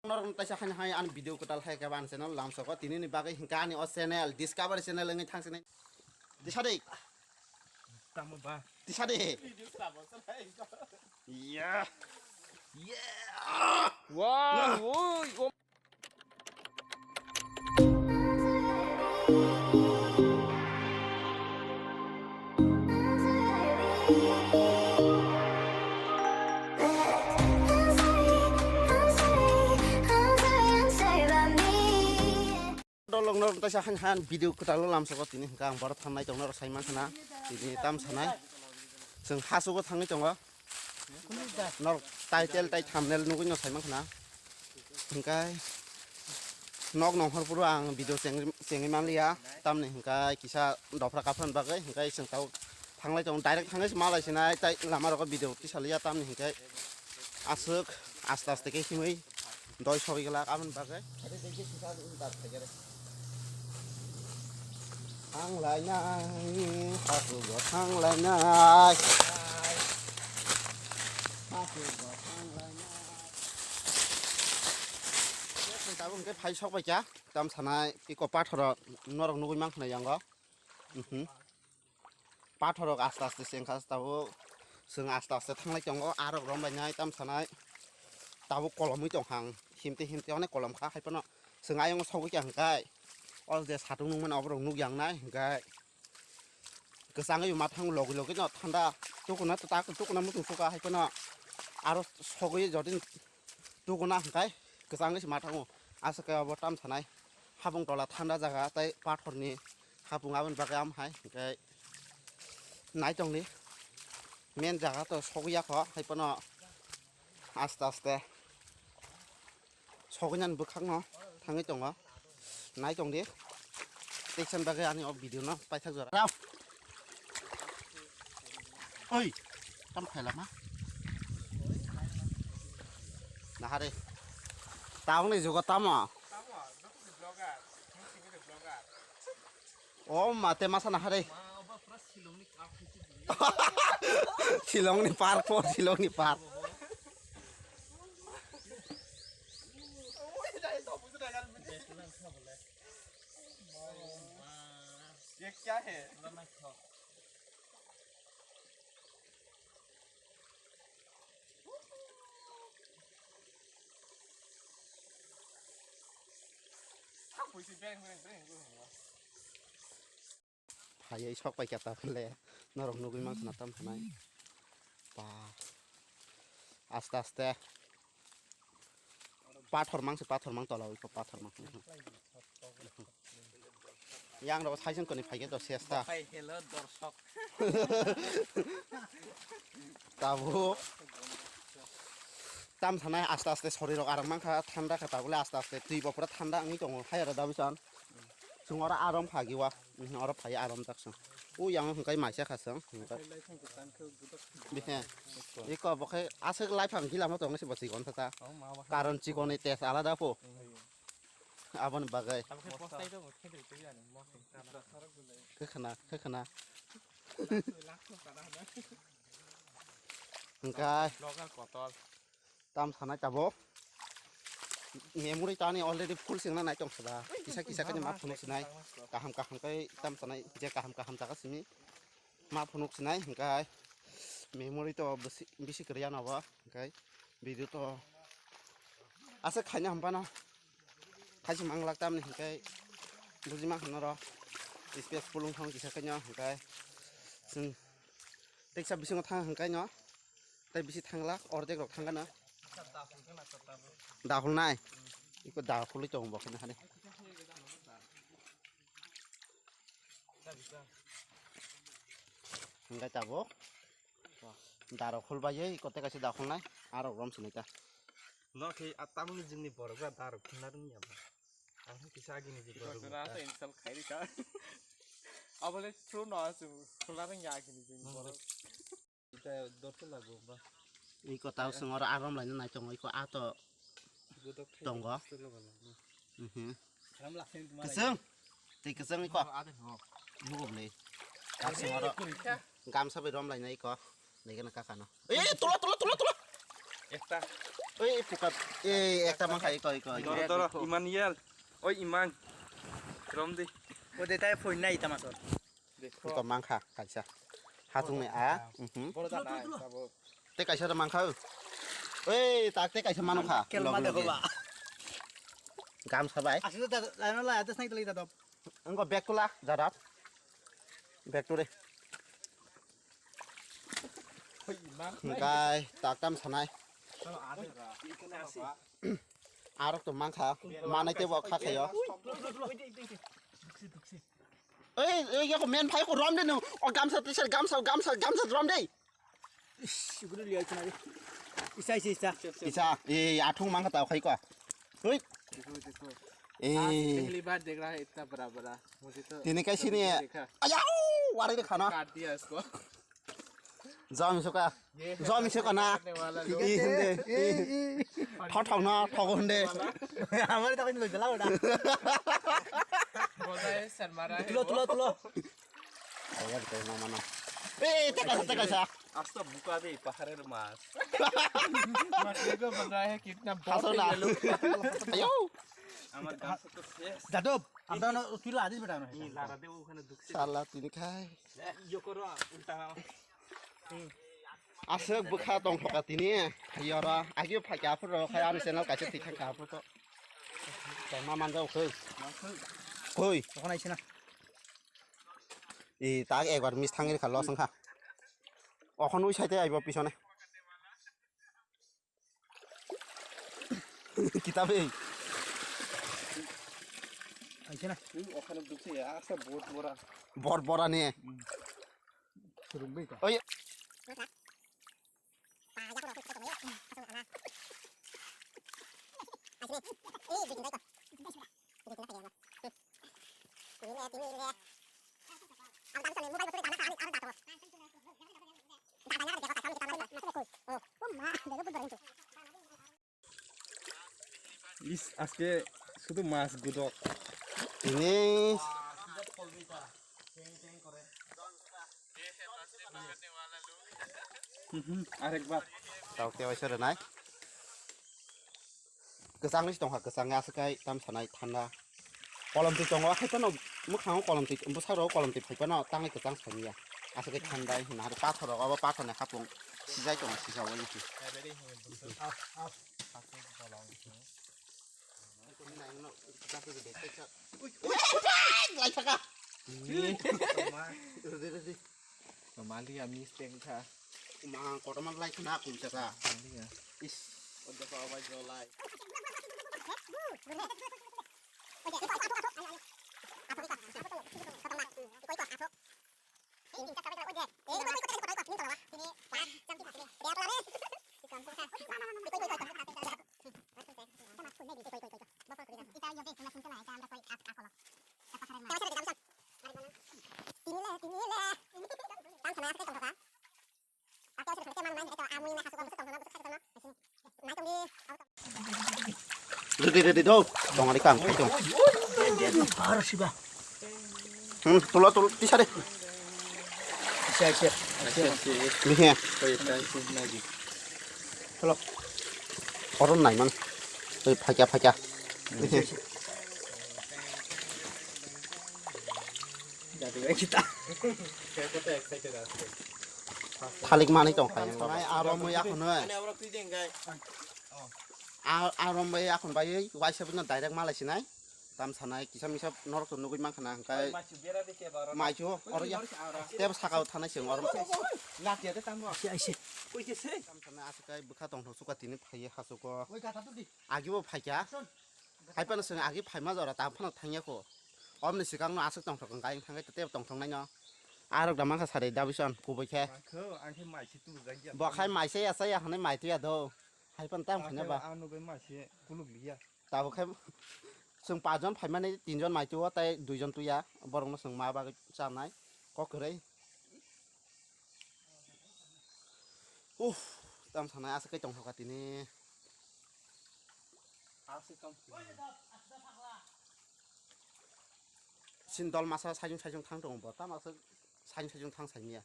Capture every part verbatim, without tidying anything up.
Norok taisa haino hai ani video kwtal hai khe ba ani channel lamsoko tini ni bagwi hinkhe ani o channel Discovery channel wngwi thang sini. Tisa de. Tamo ba. Tisa de. Iya. Iya. Wow, woi, oh. Dolok norok taisa han han video kwtal o lamsoko tini hwnkha ang borok thangnai tong norok sai mankha na tini tam sanai chwng hasugo thangwi tongo norok title tai thumbnail nugwi no sai mankha na hwnkhe nok nongkhor phuru ang video chengwi chengwi manliya tamni hwnkhe kisa dophra kaphran bagwi hwnkhe chwng tabuk thanglai tongo direct thangwi se malai sinai tai lama rogo video tisaliya tamni hwnkhe aswk aste aste khe himwi doi sogwi glak aboni bagwi. Thanglainai, hasugo thanglainai. Hasugo thanglainai. Tabuk hwnkhe phai sok bai kha, tam sanai, iko pathorok norok nugwi mankha na yango. Mhm. Pathorok aste aste se wngkha tabuk chwng aste aste thanglai tongo arok romlainai tam sanai tabuk kolomwi tongkha ang himte himte onek kolom kha hai phano chwng ayongo sogwi kha hwnkhe o je satung nungmani oborok nukya wngnai hwnkhe kwchangwi ma thango logi logi no thanda tukuna ta tukuna muchung suka hai phano aro sogwi jotoni tukuna hwnkhe kwchangwi se ma thango aswk khe obo tam sanai hapung tola thanda jaga tei pathorni hapung aboni bagwi am hai hwnkhe. Nai tongdi. Main jaga to sogwi ya kho, hai phano aste aste sogwi nani bwkhak no thangwi tongo. Nai tongdi. Teisa bagwi ani o video no paithak jora. Rao. Oi, tam khailama. Nahare. Taung ni jugo tamo. O mate masa nahare. Silong ni park po, Silong ni park. ये क्या है? Phaiwi sok pai kha ta le norok nugwi mankha na tam sanai. Ba. Aste aste. Pathor mang se, pathor mang tola oi ko, pathor mang. Yang rok saijang koni phaikhe to sesta. Hai hello dorshok. Tabuk. Tam sanai aste aste sori rok arang mankha, thanda kha tabule aste aste twi bo pura thanda wngwi tongo. Hai aro dabi san. Chwng oro arom phagiwa. Mhm, oro phai arom jak chwng. U yang hwnkhe maisa kha chwng. Bikhe. Iko bo khe aswk life ang gila ma tongo se bo chikon thata. Karon chikon ni test alada po. Aboni bagwi. Abo khe postai tongo, khe twi twi ani mosong kana. Khe khna, khe khna. Hwnkhe. Local kotol. Tam sanai tabuk. Memory tani already full singna nai tong sada. Kisa kisa kani ma phunuk sinai. Kaham kaham kai tam sanai je kaham kaham jaga simi. Ma phunuk sinai hwnkhe memory to bisi, bisi kwrwi ano bo hwnkhe video to aswk khaina hwnphano khaisi manglak tamni hwnkhe buji mankha norok space pulung thang kisa khaino hwnkhe chwng teksa bisingo thang hwnkhe no tei bisi thanglak ordek rok thangkha no dahul nai iko dahulwi tongo bo khaina hani. Hingke tabuk darok khulbaiwi kote kaisa dakhulnai arok rom sinai ta. No khe a tamni jingni borok ba darok khulna rwngya ba. Ang khe kisa agini jing borok. Jora ta insult khairi ka. Abole true no asu khulna rwngya agini jingni borok. Iko tau song oro arom laina nai tongo iko ato tongo. Mhm. Keseng. Tei keseng iko. Nugo bole. Tau song oro gamsa bai rom laina iko. Nai gana kaka no. Eh, tula, tula, tula, tula. Ekta. Oi, puka. Ei, ekta mankha, iko, iko, iko. Doro, doro, Immanuel. Oi, Imang. Romdi. O de tai phone nai tama sor. Iko mankha, kaisa. Hatung ni a. Mhm. Boro da nai, sabo. Te kaisa da mankha. Oi, tak te kaisa mankha. Kel ma de ba. Gam sabai. Asli da, da la, da snai tali da dop. Engko bag tula, jadap. Bag tule. Hoi, Imang. Kai, tak tam sanai. Arok to mankha, manai tebo kha khayo. Oi, oi, yako men phai ko rom de no. O gamsa t-shirt, gamsa, gamsa, gamsa rom de. Ish, guru liya chana. Isa, isa, isa. Isa, eh, athung mankha tao khai ko. Oi. देखो, देखो। आज ए। पहली बार देख रहा है इतना बड़ा बड़ा। मुझे तो tini kai sini. देखा। Ayau, wari de khana. काट दिया इसको। Jom isoka. Jom isoka na. करने वाला लोग। Ih, hinde. Thok thok na, thok hinde. Amar ta koi loi bela oda. बोल रहा है, शर्मा रहा है। Tulo, वो। Tulo, tulo. Ayan ko na mana. Eh, teka sa, teka sa. Asta buka de, paharer mas. मछली को बोल रहा है, कितना बहुत Haso na. Ayo. আমার গাছ তো শেষ। Jadop, amra no tuilo adis beta no. এই লারা দে ওখানে ঢুকছে। Sala tini khai. ইয়ে করো, উল্টা নাও। Aswk bwkha tongthoka tini. Yora, agi phaikha aphuru khai ani channel kaisa thikha kha aphuru to. Tongma manja ukhoi. Koi. Tokon aisina. I tak ekbar miss thangri kha los wngkha. Okhon ui saite aibo pisone. Kitab ei. Aisina. Ui, okhane dukse ya, asa bot bora. Bot bora ne. Surung bai ta. Oi. ইস, আজকে শুধু মাছ গুদক। Ini. Mhm, arekbar. Tau ke waisa renai. Kwchangni tongkha, kwchang aswk kai tam sanai thanda. Kolom twi tongo, hai phano mwkhango kolom twi, bwsarok kolom twi phai phano tangwi kwchang saniya. Aswk kai thanda hwnna hai pathor rok, abo pathor ni hapung sijai tongo, sijao. Lai thaka. Mali ami steng kha. Ma kotorma lai khna kun chaka. Mali ya. Is. Ojo ko bai jo lai. Ready, ready, do. Tong ari kang, tong. Baru sih, bah. Hmm, tulo, tulo, tisa deh. Siap, siap. Lihe. Tulo. Koron nai man. Oi, phaikya, phaikya. Lihe. Jadi kita. Thalik manwi tong kha. Aro mui akhunoi. A-, arom bai akhun bai waisa bino direct malai sinai. Tam sanai kisa misa norok to nugui mankha na hwnkhe. Maichu oro ya. Tebo sakao thanai se oro. Tam sanai aswk kai bwkha tongthok suka tini phaiwi hasuko. Agibo phaikha. Hai phano chwng agi phaima jora tam phano thangya kho. Omni swkangno aswk tongthok hwnkha ayang thangkhe tebo tongthoknaino. Arok da mankha sari dabison kubui khe. Bo khai maisa ya chaya hwnwi mai tuya do. Hai phano tam khaina ba. Ano bai maise kuluk liya. Tabuk khe chwng pachjon phaimani tinjon mai tuo tei duijon tuya. Borokno chwng ma bagwi chanai kok kwrwi. Uff, tam sanai aswk kai tongthok kha tini. Sini dol masa sajung sajung thang tongo bo, tamo aswk sajung sajung thang saimya.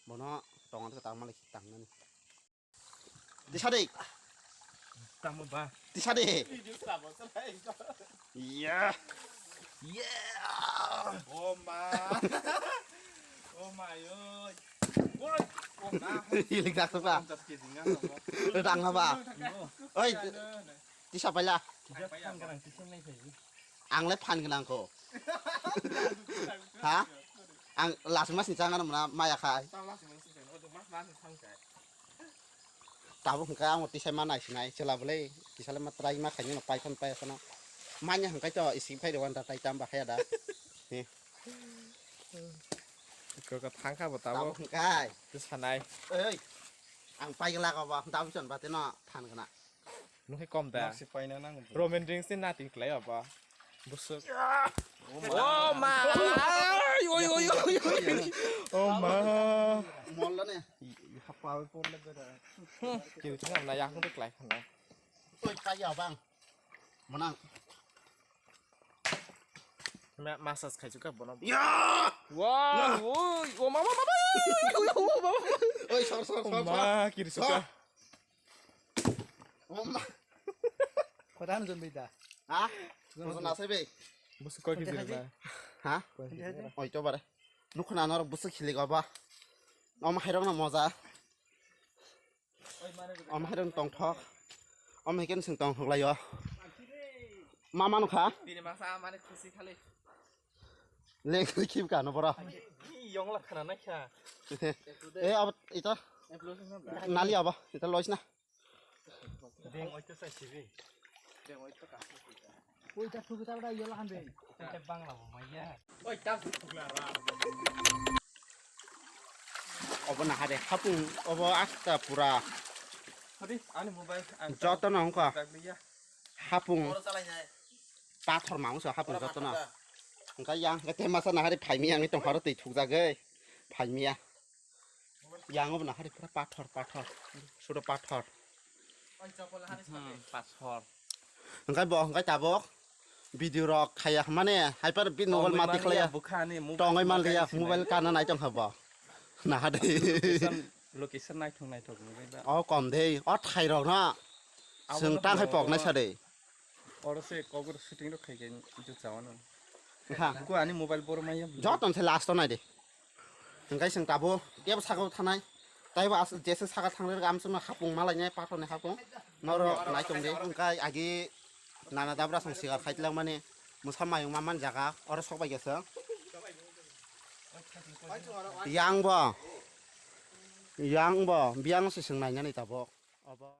Bono tongo tang malik tangnani. Disa dei. Tamo ba. Tisa de. Video srabo srai. Iya. Iya. Oh ma. Oh ma yo. Woi. Oh ma. Ilik dak sa. Pamtas ke jinga. Tang ba. Oi. Tisa paila. Tisa paila. Ang le phan gwnang kho. Ha? Ang last mas ni chang ano maya khai. Tamo hwnkha ang tisai ma nai sinai chwla bwle tisale ma try ma khaini no paikon paikon manya hwnkha to isi phai rwan ta tai tam ba khaya da. Ni. Koko thangkha bo tamo. Tamo hwnkha. Tisanai. Oi. Ang pai gla ko ba da bison ba teno than gna. Nukhe kom da. Nok se paina nango. Roman Reigns ni nating klai aba. Busuk. Oh ma. Oi, oi, oi, oi, oi. Oh ma. Molla ne. Hapa oi porle beda. Kiu chunga na yakung de klai khana. Oi, pa ya bang. Manang. Ma-, massage khai chuka bono. Ya! Wow, oi, oh mama, mama. Oi, sor, sor, sor, sor. Ma, kiri chuka. Sor. Oma. Kodan jon bida. Ha? Jon na sai be. Busu koi kiri ba. Ha? Oi to bare. Nukuna nor busu khili go ba. Om hairok na moja. Om hairok tongthok. Om hiken sing tongthok layo. Mama nukha. Tini masa mane khusi khali. Leng khim ka no bora. Yong la khana na kha. Eh, ab ita. Nali aba, ita lois na. Deng oi to sai sibi. Deng oi to ka. Oi ta thubi ta bra yola han be. Ita bangla bo maya. Oi ta thukla ra. Obo na hade hapung obo asta pura. Hadi ani mobile ang joto no hongkha. Hapung. Pathor mangso hapung joto no. Hongkha yang ke temasa na hade phaimi yang tong haro tei thukjagoi. Phaimiya. Yang obo na hari pura pathor, pathor. Sudo pathor. Hmm, pathor. Hingkai bo, hingkai tabok. Video rok khaya mane, hai par bit mobile mati khlaya. Tongwi manliya, mobile kana nai tong habo. Na hade. Location, location naithok naithok nugwi ba. O kom dei, o thai rok na. Seng tang hai pok nai sa dei. Oro se kokor shooting rok khai khe jut chawano. Ha. Ko ani mobile boro maya. Joton se last nai de. Hingkai seng tabo kebo saka thanai. Taibo as jese saka thangrek am sungno hapung malai nai pathor ni hapung. Noro nai tong de. Hingkai agi nana dabra song sigar khai tilang mani musa mayung ma man jaga oro sok bai gese. Yang bo. Yang bo. Biang se seng nai nani tabo. Obo.